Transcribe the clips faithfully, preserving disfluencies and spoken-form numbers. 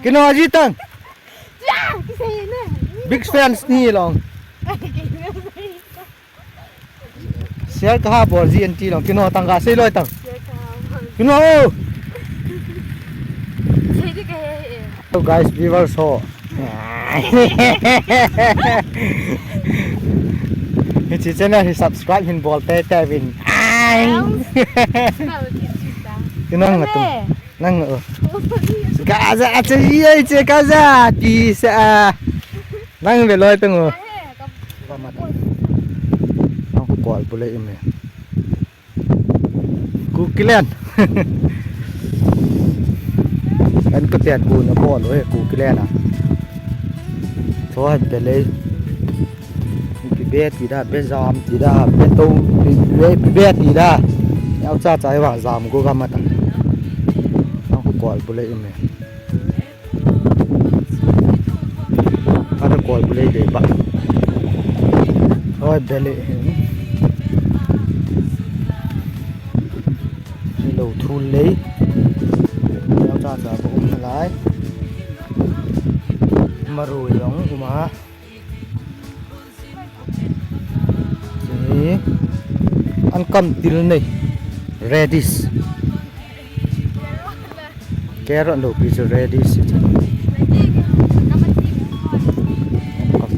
Kino ji tang. Big fans ni long. Share kaha bol ji anti long. Kino tang kasei loi tang. Kino. Hello guys, viewers ho. Hiche channel hi subscribe hin bol teitei uvin. Kino nga tung. Nang, oh. Kaja, acha, ye, che, kaja, ti, sa, a. Nang ve loi tang, oh. Nang kol bu lei im e. Kukiland. An ka tet bu na bol, oh, Kukiland a. Choi, be lei. Pi be ti da, be jam ti da, be to, pi be, pi be ti da. Yau cha cha wa jam go ga ma ta. Nang kol bu lei im e. Ada kol bu lei de ba. Oi, be lei hin. Lo thul lei. Yau cha cha ko um lai. Maru yong uma. An kam til nei. Radish. Carrot lo pi chu radish chu. An kam.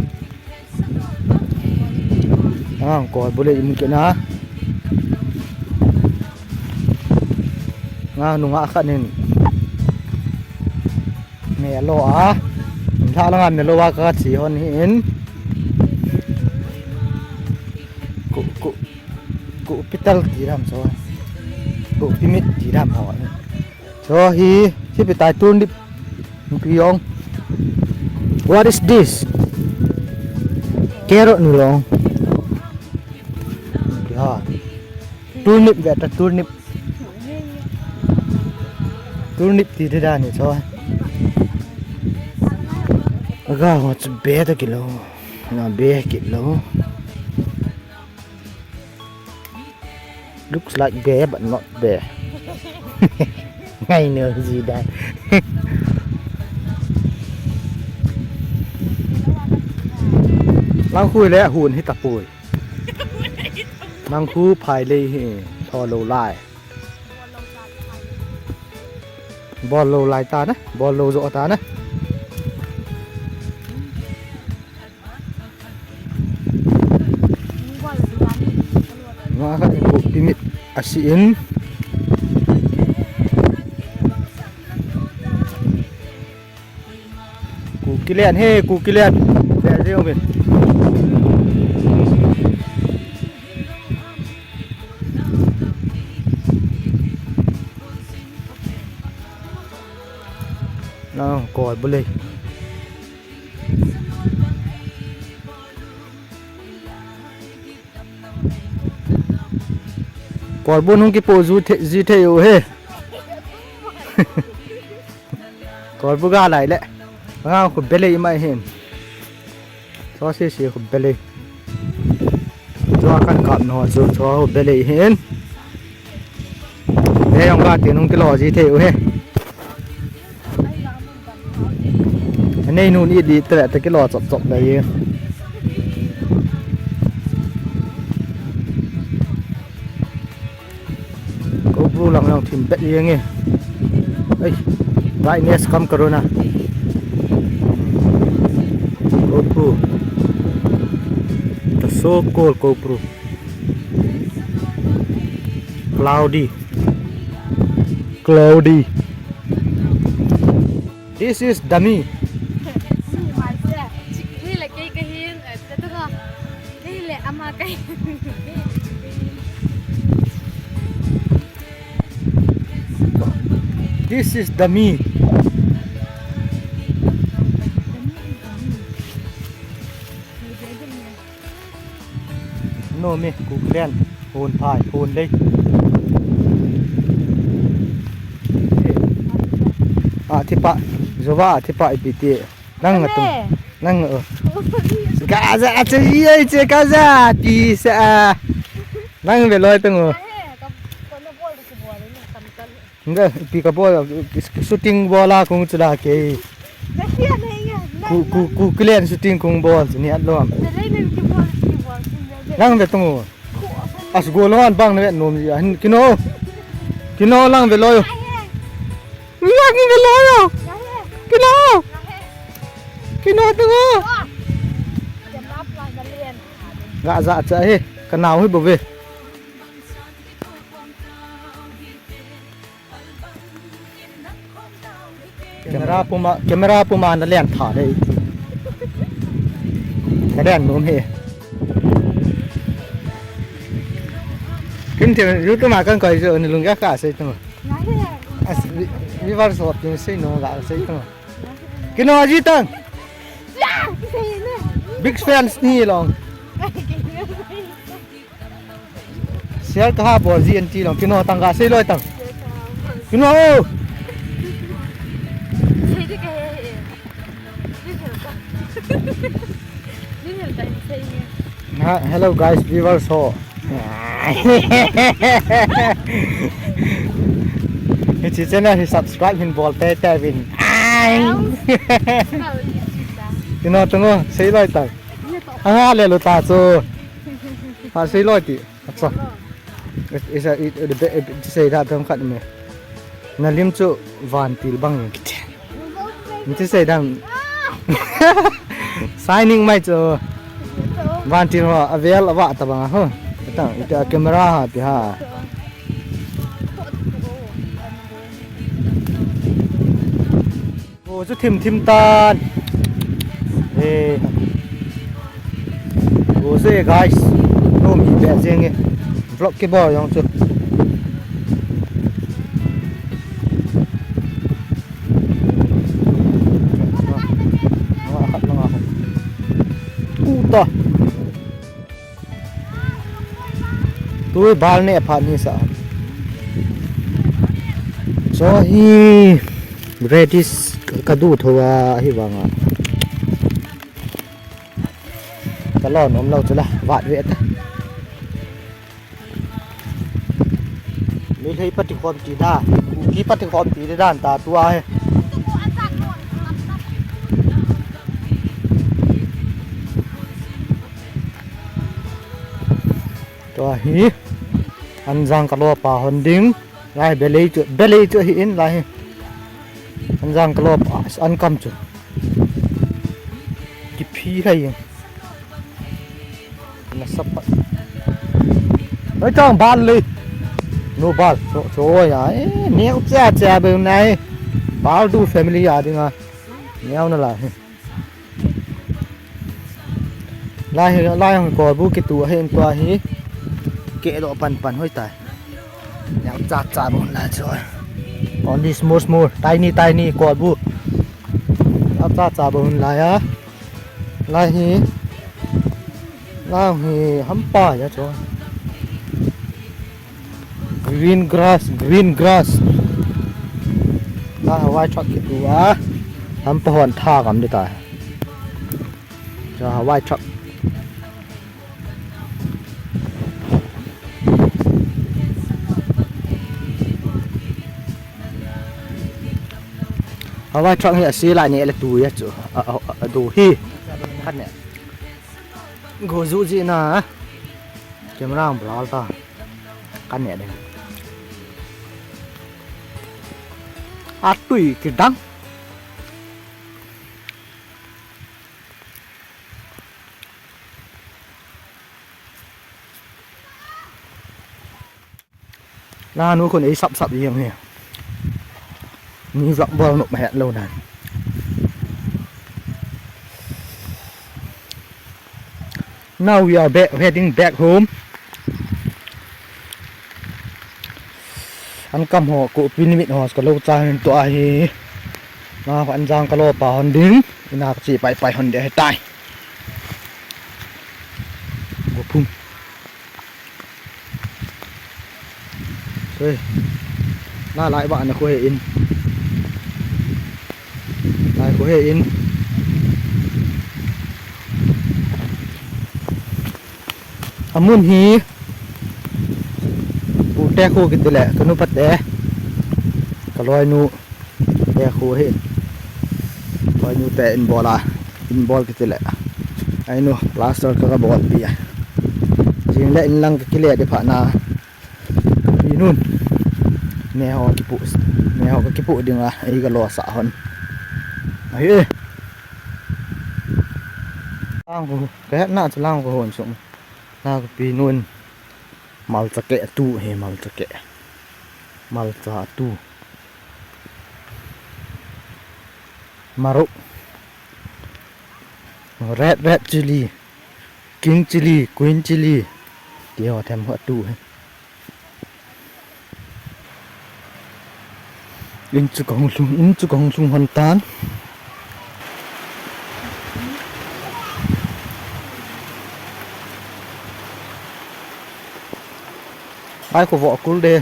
Ang kol bu lei im kit na. Nga nunga khat nin. Melo a. Lha langa melo a ka chi hon hi in. Ku, ku, ku pital ti ram so. Ku pimit ti ram ho. So hi, hi pitai turnip. Pi yong. What is this? Carrot ni long. Ya. Turnip ve ta turnip. Turnip ti te da ni cho. Aga ho chu be ta kilo. Na be kilo. Looks like be but not be. Ngai no ji da. Lang khui le hun hi ta pui. Nang khu phai lei hi, tho lo lai. Bol lo lai ta na, bol lo jo ta na. Nga khat in ku pimit a si in. Kukiland he, Kukiland. Ve jeng uvin. Nang kol bu lei. Kol bu nung kipo ju the, ji thei u he. Kol bu ga lai le. Nga khu be lei mai hin. Cho si si khu be lei. Cho kan kap no chu cho khu be lei hin. Be yong ga ti nung kilo ji thei u he. Nei nun i di tre te kilo chop chop le ye. GoPro lang lang thim bet yeng e. Ei, brightness kam karona. GoPro. The so-called GoPro. Cloudy. Cloudy. This is dummy. Hile kei kahin, eh, tatu ko. Hile ama kai. This is dummy. No me, Kukiland, hon phai, hon lei. A thipa, jova a thipa ipi ti. Nang nga tung. Nang, oh. Gaja, acha, ye, che, gaja, ti sa. Nang ve loi tung, oh. Nga, ipi kabol, shooting bola kung chula ke. Ku, ku, ku, kilian shooting kung bol, sini at lom. Lang ve tung. As go lo an bang ne nom ji. Hin kino. Kino lang ve lo yo. Lang ve lo yo. Kino. Kino tung. Ga ja cha he. Ka nau hi bo ve. Camera puma, camera puma na len tha le. Na len nom he. Kin te YouTube ma kan koi jo ni lung ya ka sei tu. As vi, viewers ho kin sei no ga sei tu. Kino ji tang. Big fans ni long. Share kaha bol ji anti long. Kino tang ga sei loi tang. Kino. Ha, hello guys, viewers ho. Hiche channel hi subscribe hin bol te te vin. Kino tung o, sei loi tang. Anga le lu ta chu. Ha sei loi ti. Acha. Is, is a, it, it, it, it, sei da dam khat me. Na lim chu vantil bang. Nti sei dam. Shining mai chu. Vantil ho avel ava ta bang ho. Tang ita camera ha ti ha. Go chu thim thim tan. Eh. Go chu e guys. Nom hi be jeng e. Vlog kibol jong chu. Nga khat nga. Uta. Tui bal ne phat ni sa. Cho hi radish ka du tho a hi vang a. Ka lo nom lo chu la vat ve ta. Meitei pati khom ti da. Kuki pati khom ti da dan ta tua he. Tua hi. Anjang ka lo pa hon ding. Lai belei chu, belei chu hi in lai hi. Anjang ka lo pa, an kam chu. Kiphi lai in. Na sapa. Oi, tang bal le. No bal. So, so ya. Eh, neo cha cha be nai. Bal du family ya ding a. Neo na la. Lai hi, lai hong kolbu kitu ahi in tua hi. Ke lo pan pan hoi tai. Neo cha cha bon la cho. Only small small, tiny tiny kolbu. Neo cha cha bon la ya. Lai hi. Lai hi hampa ya cho. Green grass, green grass. La Hawaii truck kitu a. Hampa hon tha kam di ta. Cha Hawaii truck. Hawaii truck hi a si lai ni ele tu ya chu. A, a, a, a du hi. Khat ne. Go ju ji na. Camera ang blur ta. Kan ne ding. A tui kidang. Nanu khun ei sap sap jeng hi. Mi vlog bol nop het lou nan. Now we are back, heading back home. An kam ho, ko pi limit ho, ka lo cha hin to ahi. Na, an jang ka lo pa hon ding. Ina ka chi pai pai hon de he tai. Go phum. Oi. Na lai ba na ko he in. Lai ko he in. Amun hi. Pu te ko kiti le, ka nu pa te. Ka loi nu. Te khu hi. Koi nu te in bol a, in bol kiti le. Ai nu, plaster ka, ka bol pi a. Jing le in lang ka kile di pha na. Pi nun. Me ho kipu, me ho ka kipu ding a, ei ka lo sa hon. Ai e. Lang ko, ka het na chu lang ko hon sung. Na ko pi nun. Malcha keh tu hi, malcha keh. Malcha tu. Maruk. Red, red chili. King chili, queen chili. Ti ho them ho tu hi. In chu ka hung lhung, in chu ka hung lhung hon tan. Ai ko vo kul de.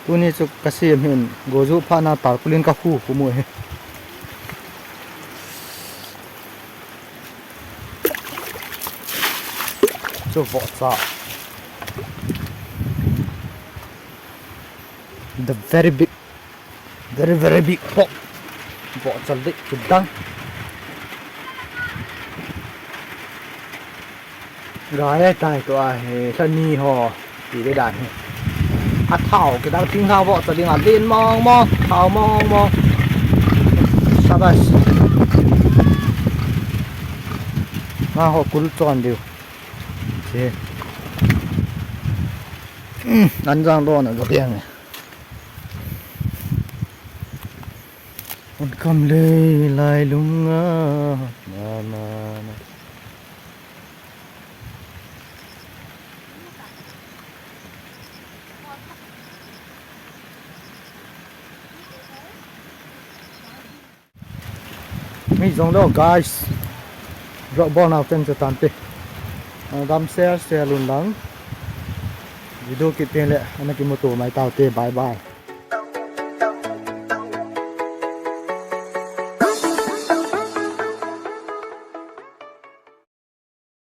Tuni chu ka sem hin, go ju pha na tarpaulin ka khu khu mu hi. Chu vo cha. The very big, very, very big pork. Vo cha le chu dang. Gai tai tua hi, sa ni ho, ti de dan hi. A thao, kidang thing thao vo cha ding a, lin mong mong, thao mong mong. Sabas. Nga ho kul chon diu. Che. An jang lo na ga biang. An kam le lai lung a, na, na, na. Mi jong lo, guys. Vlog bol nau chen chu tante. Dam share, share lun lang. Video kit teng le, ana kimuto mai taute. Bye bye.